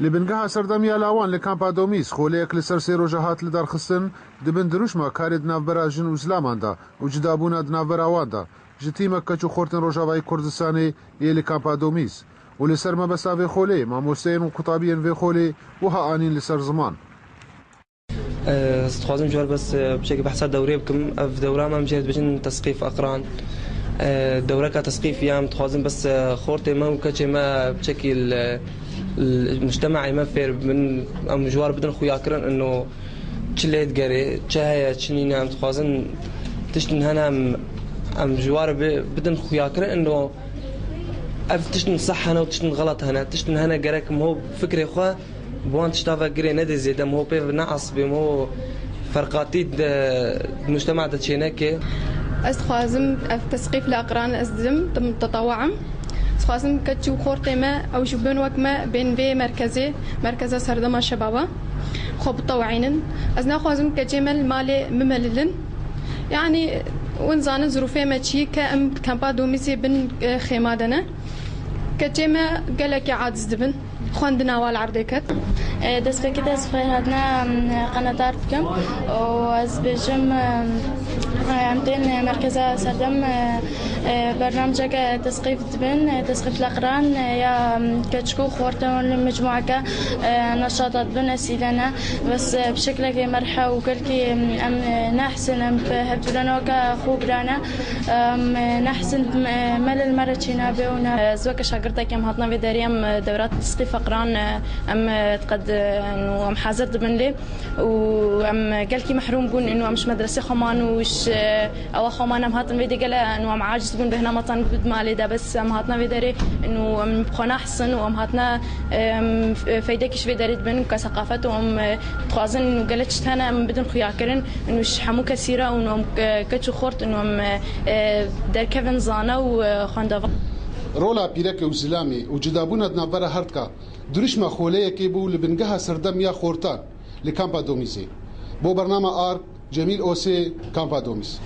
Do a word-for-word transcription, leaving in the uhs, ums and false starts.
Li bingeha serdem ya lawan li kampa Domîz, xoleyek li ser sê roja hat lidarxistin, dibin dirûşma karê di navbera jin û zilaman de û cudabûna di navbera wan de, ji tîmek keç û xortên Rojavayê Kurdistanê yê li kampa Domîz. Û li ser mebesta vê xolê, mamosteyên û qutabiyên vê xolê wiha anîn li ser ziman. Ez dixwazim ji we bes, e, piçekî behsa dewrê bikim. Ev dewra me em jê dibêjin tesqîf aqran. E, dewreka tesqîf ya em dixwazin bes, e, xortê me û keçê me piçekî li, li mujtemaê me fêr bibin. Em ji war bidin xuyakirin ino çi lê digerê, çi heye, çi nîne. Em dixwazin tiştin hene em, em ji war bi-, bidin xuyakirin ino ev tiştin seh hene û tiştin xelet hene. Tiştin hene gerek em ho fikrê xwe bi wan tişta ve girê nedê zêde, miho pê neasibê, miho ferqatî di mujtema de çêneke. Ez dixwazim ev tesqîf li aqran ez didim, te-, tetewuam. Dixwazim keç û xortê me, ew jî bên wek me, bên vê merkezê, merkeza serdema şebaba, xwe bitewînin. Ez naxwazim keçê me li malê bimelilin. Yanî, win zanin zirûfê me çi ye, ke em kampa Domîzê bin, e, xêma de ne. Keçê me gelekî aciz dibin. Xwendina wan li erdê ket. E, destpêkê de ez xêrhatina, em, qenedar dikim û ez bêjim, em, em tên merkeza serdem, e, e, bernameceke tesqîf dibin, e, tesqîf leqran, e, ya, em, keçik û xortên li mecmuake, e, neşata dibin, esîlene. Bes, e, bi şeklekê merhe û gelkî, em, em, e, nehsin, em bi hevdûrena weke xwe birane, em, e, nehsin, e, me li me re çênabe û ne. Ez weke şagirtekî em hatina vê derê, em, e, dewra tesqîf aqran, e, em, e, qed, e, nû em hazir dibin lê û em gelkî mehrûm bûn, nû em ji medresê xwe man û ji, e, ewa xwe man em hatin vê dê gele, nû em aciz bûn, bêhna me tan bid malê de, bes em hatina vê derê, nû em bi xwe nehsin û em hatina, em, f-, feydekî ji vê derê dibin, weke seqafet û em, e, dixwazin nû gelek tişt hene em bidin xuyakirin, nû ji hemû kesî re û nû em, e, keç û xort, nû em, e, e, derkevin zane û, e, xwendava. Rola pîreke û zilamê û cudabûna di navbera her dika dirûşma xoleyekê bû li bingeha serdem ya xortan li kampa Domîzê. Bo bernama Ark, Cemîl Osê, kampa Domîz.